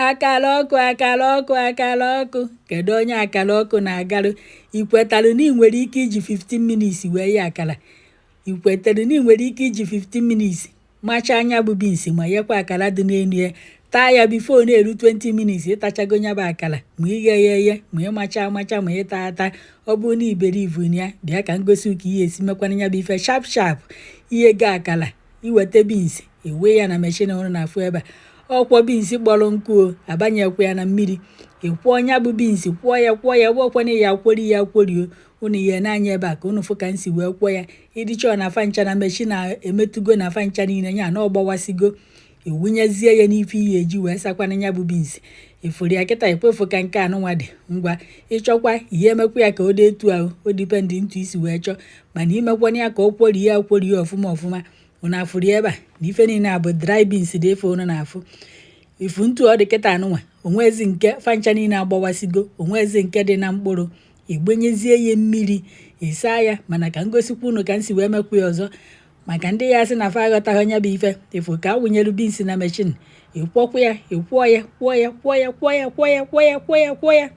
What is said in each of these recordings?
Akara ọkụ, akara ọkụ, akara ọkụ! Kedu onye akara ọkụ na-agarụ? I kwetara na ị nwere ike iji 15 minutes wee yee akara? I kwetara na ị nwere ike iji 15 minutes machaa nya bụ beans ma yekwa akara dị n'elu ya, taa ya before na-eru 20 minutes? Ịtachago nya bụ akara, ma ighe ya eye, ma ịmacha amacha, ma ịta ata. Ọ bụrụ na iberivu na ya, bịa ka m gosi ka ihe esi mekwana ya bụ ife sharp sharp. Ihe go akara, iweta beans, ewe ya na machine ụrụ na-afụ ebe a. Ọkwọ beans kpọrọ nkụ o, abanyekwa ya na mmiri. Ịkwọ nya bụ beans, kwọọ ya, kwọọ ya, gbọkwana ya, akwọri ya, akwọrio. Unu ihe n'anya ebe a ka unu fụ ka m si wee kwọọ ya. Ịdịchọ na fancha na machine emetụgo na fancha niile ya na ọ gbawasịgo, ewunyezie ya n'ife ihe eji wee sakwana ya bụ beans. Ifuru ya kịta, ekwefu ka nke anụnwa dị. Ngwa, ịchọkwa ihe emekwa ya ka ọ dị etu ahụ, o depend ntu isi wee chọọ, mana imekwana ya ka ọ kwọrie, akwọrie ọfụma ọfụma. Unu afụrụ ebe a na ife niile a bụ dry beans dị. Ife unu na-afụ ifu ntu ọ dị kịta anụnwa, onwezi nke fancha niile agbawasịgo, onwezi nke dị na mkpụrụ. Igbenyezie ya mmiri, ịsaa ya. Mana ka m gosikwa unu ka m si wee mekwa ya ọzọ, maka ndị ya sị na fa aghọtaghị nya bụ ife. Ifu ka a wụnyere beans na machine, ịkwọkwa ya, ịkwọọ ya, kwọọ ya, kwọọ ya, kwọọ ya, kwọọ ya, kwọọ ya, kwọọ ya, kwọọ ya.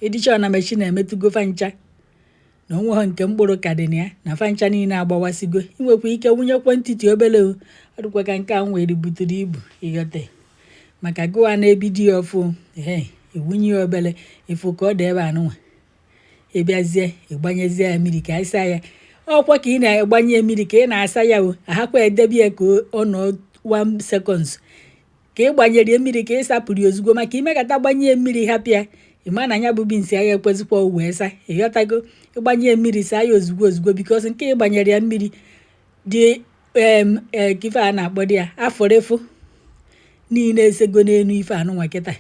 Ịdịchọ na machine emetụgo fancha na onweghị nke mkpụrụ ka dị na ya, na fancha niile agbawasịgo. Ị nwekwa ike wụnyekwa ntịtị obere o. Ọ dịkwa ka nke a m were butere ibu, ịghọta, maka gụwa na-ebido ya ọfụ. Ee, iwunye ya obere. Ifu ka ọ dị ebe anụnwa, ịbịazie ịgbanyezie ya mmiri ka ịsa ya. Ọkwa ka ị na-agbanye mmiri ka ị na-asa ya o, ahakwa edebe ya ka ọ nọ 1 seconds ka ị gbanyere ya mmiri ka ị sapụrụ ya ozugbo, maka imekata gbanye mmiri hapụ ya, ịma na ya bụ beans ya ekwezikwa wee sa. Ịghọtago? Ịgbanye mmiri, saa ya ozugbo ozugbo, because nke ịgbanyere ya mmiri dị em ee ka ife a na-akpọ dị ya afọrịfụ niile esego n'elu ife anụnwa kịta.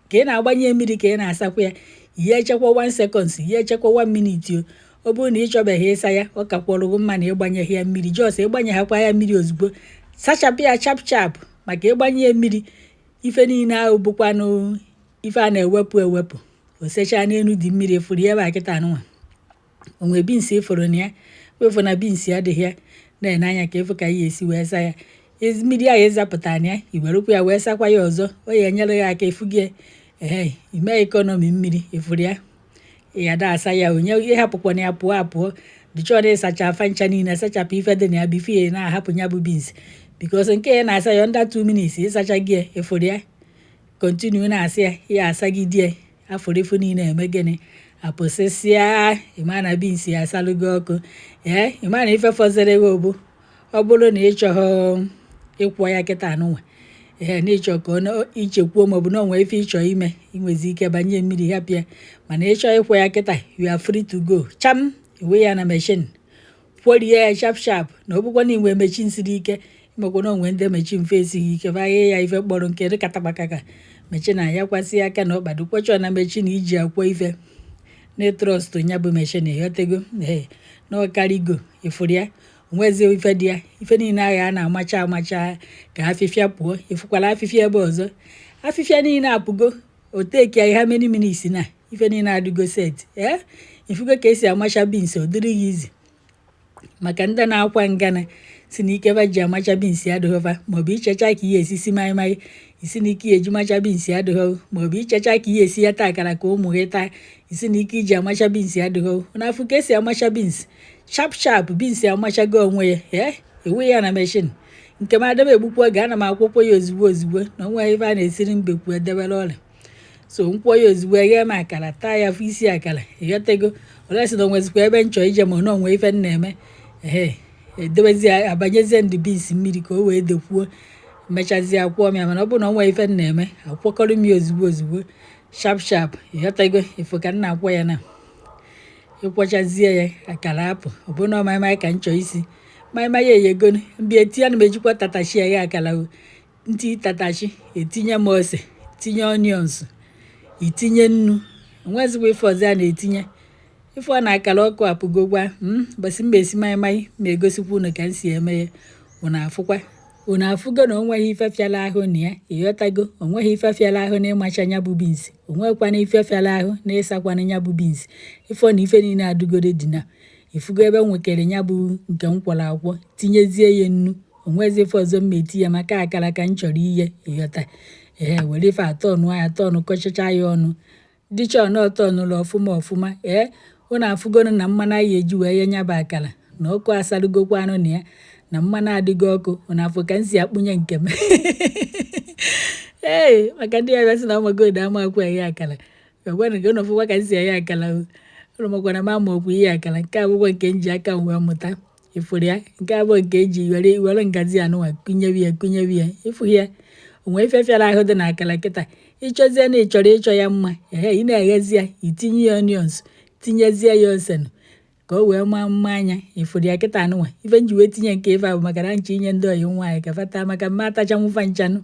Ka ị na-agbanye mmiri ka ị na-asakwa ya, ihe echekwa 1 seconds, ihe echekwa 1 minute o. Ọ bụrụ na ị chọbeghị ịsa ya, ọ kakwọrọ gị mma na ịgbanyeghị ya mmiri. Just ịgbanyeghakwa ya mmiri ozugbo, sachapụ ya sharp sharp, maka ịgbanye ya mmiri, ife niile ahụ bụkwanụ ife a na-ewepụ ewepụ, o sechaa n'elu dị mmiri. Efuru ya ebe a kịta anụnwa, onwe beans ịfụrụ na ya, wefu na beans adịghị ya. Na-ene anya ka ịfụ ka ihe esi wee saa ya. Mmiri ahụ ịzapụta na ya, i werekwa ya wee sakwa ya ọzọ, ọ ya enyere ya aka. Ịfụ gị, ehe, ime economy mmiri. Ịfụrụ ya, ya da asa ya, onye ịhapụkwana ya pụọ apụọ. Dịchọrọ ịsacha afa ncha niile, sachapụ ife dị na ya before ya na-ahapụ ya bụ beans, because nke ya na-asa ya under 2 minutes, ịsacha gị ya. Ịfụrụ ya, continue na-asa ya, ya asagide afụrịfụ niile eme gịnị, apụsịsịa. Ịma na beans ya asalụgo ọkụ. Ee, ịma na ife fọziri gị bụ, ọ bụrụ na ị chọghọ ịkwọ ya kịta anụnwa, ee, na ịchọ ka ọ ichekwuo, maọbụ na onwe ife ịchọ ime, inwezi ike banye mmiri hapụ ya. Mana ịchọ ịkwọ ya kịta, you are free to go. Cham, iwe ya na machine, kwọrie ya sharp sharp. Na ọ bụkwa na inwe machine siri ike, imekwa na onwe ndị machine fe esighị ike, baghe ya ife kpọrọ nke dị katakpakaka machine ayakwasị aka na ọkpado kwọchọ na machine iji akwọ ife na trust ya bụ machine. Ịghọtago? Ee, na ọkarigo. Ịfụrụ ya, onwezi ife dị ya, ife niile agha a na-amacha amacha ka afịfịa pụọ. Ịfụkwara afịfịa ebe ọzọ, afịfịa niile apụgo. O take ya how many minutes na ife niile adịgo set. Ee, ifugo ka esi amacha beans, ọ dịrị ya izi. Maka ndị na-akwa ngana si na ike ji amacha beans adịghọfa, maọbụ ichecha ka ihe esisi maịmaị isi na ike eji macha beans adịghọ, maọbụ ichecha ka ihe esi ya taa akara ka ụmụ gị taa, isi na ike iji amacha beans adịghọ. N'afọ ka esi amacha beans sharp sharp, beans amachago onwe ya. Ee, ewe ya na machine nke m adaba egbukwa oge, ana m akwụkwọ ya ozugbo ozugbo na onwe ife a na-esiri mbekwu edebere ọrịa so nkwọ ya ozugbo, eghe m akara, taa ya, fụ isi akara. Ịghọtago? Olesi na onwezikwa ebe nchọ ije, ma na onwe ife m na-eme, ehe, edobezie, abanyezie ndị beans mmiri ka o wee dekwuo, mechazie akwụọ m ya. Mana ọ bụrụ na onwe ife m na-eme, akwọkọrọ m ya ozugbo ozugbo, sharp sharp. Ịghọtago? Ifo ka m na-akwọ ya na ịkwọchazie ya, akara apụ. Ọ bụrụ na ọ maịmaị ka m chọọ isi maịmaị, eyegonu mbịa etinye. Ana m ejikwa tatashi eghe akara o. Ntị tatashi, etinye m ose, tinye onions, itinye nnu, onwezikwa ife ọzọ a na-etinye. Ife ọ na akara ọkụ apụgokwa. Ụbọchị m esi maịmaị ma egosikwa unu ka m si eme ya, unu afụkwa. Unu afụgo na onweghị ife fịara ahụ na ya. Ịghọtago? Onweghị ife fịara ahụ na ịmacha ya bụ beans, onwekwana ife fịara ahụ na ịsakwana ya bụ beans. Ife na ife niile adịgoro dị na ifugo ebe m nwekere ya bụ nke m kwọrọ akwọ, tinyezie ya nnu. Onwezi ife ọzọ m eti ya, maka akara ka m chọrọ iye, ịghọta? Ee, were ife atọnụ ya, atọnụ kọchacha ya ọnụ, dịcha ọnụ ọtọnụlụ ọfụma ọfụma. Ee, unu afụgonu na mmanụ anyị eji wee ye nya bụ akara na ọkụ asalugokwa anụ na ya, na mmanụ adịgo ọkụ. Unu afụ ka m si akpụnye nke m. Ee, maka ndị ya bịa sị na ọmagodo ama akwa eghe akara, ekwenụ ka unu fụkwa ka m si eghe akara o. Unu makwana m ama ọkwa ihe akara nke abụkwa nke m ji aka m wee mụta. Ịfụrụ ya? Nke abụọ nke eji were were ngazi anụnwa kụnyewe ya, kụnyewe ya. Ịfụ ya, onwe ife fịara ahụ dị na akara kịta. Ịchọzie na ị chọrọ ịchọ ya mma, ehe, ị na-eghezi ya, itinye ya onions, tinyezie ya ose ka o wee maa mma anya. Ịfụrụ ya kịta anụnwa? Ife m ji wee tinye nke ife a bụ maka na nche inye ndị ọyị nwaanyị ka fata, maka mma atachanwụfa nchanụ,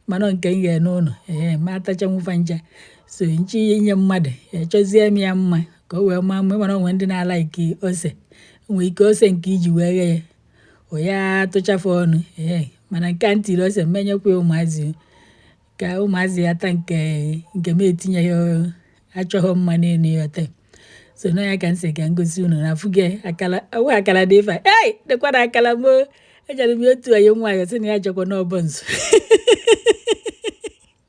mana nke m ghee n'ụlọ, ee, ma atachanwụfa ncha. So nche inye mmadụ, echọzie m ya mma ka o wee maa mma. Mana onwe ndị na-alike ose, nwee ike ose nke iji wee ghee ya, o ya tụchafe ọnụ. Ee, mana nke a ntiri ose, mmenyekwa ụmụazị ka ụmụazị ya taa nke m etinyeghị achọghị mma n'elu ya ote. So na ya ka m si ka m gosi unu na afụge akara ọwụ akara dị ife a. Ei, dịkwa na akara m o. Ejere m otu onye nwaanyị sị na ya chekwa n'ọbọ nso,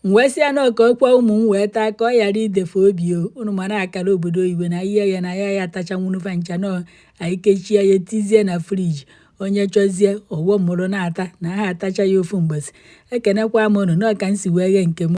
m wee sị ya na ka ọkwa ụmụ m wee taa, ka ọ ghara idefe obi o. Unu mara akara obodo oyibo na ihe ya na ya ya atachanwuru fa ncha nọ. Anyị kechie ya, tizie na fridge, onye chọzie ọwọ mụrụ na-ata na ha atacha ya ofu mgbọsị. Ekenekwa m unu nọọ ka m si wee ghee nke m.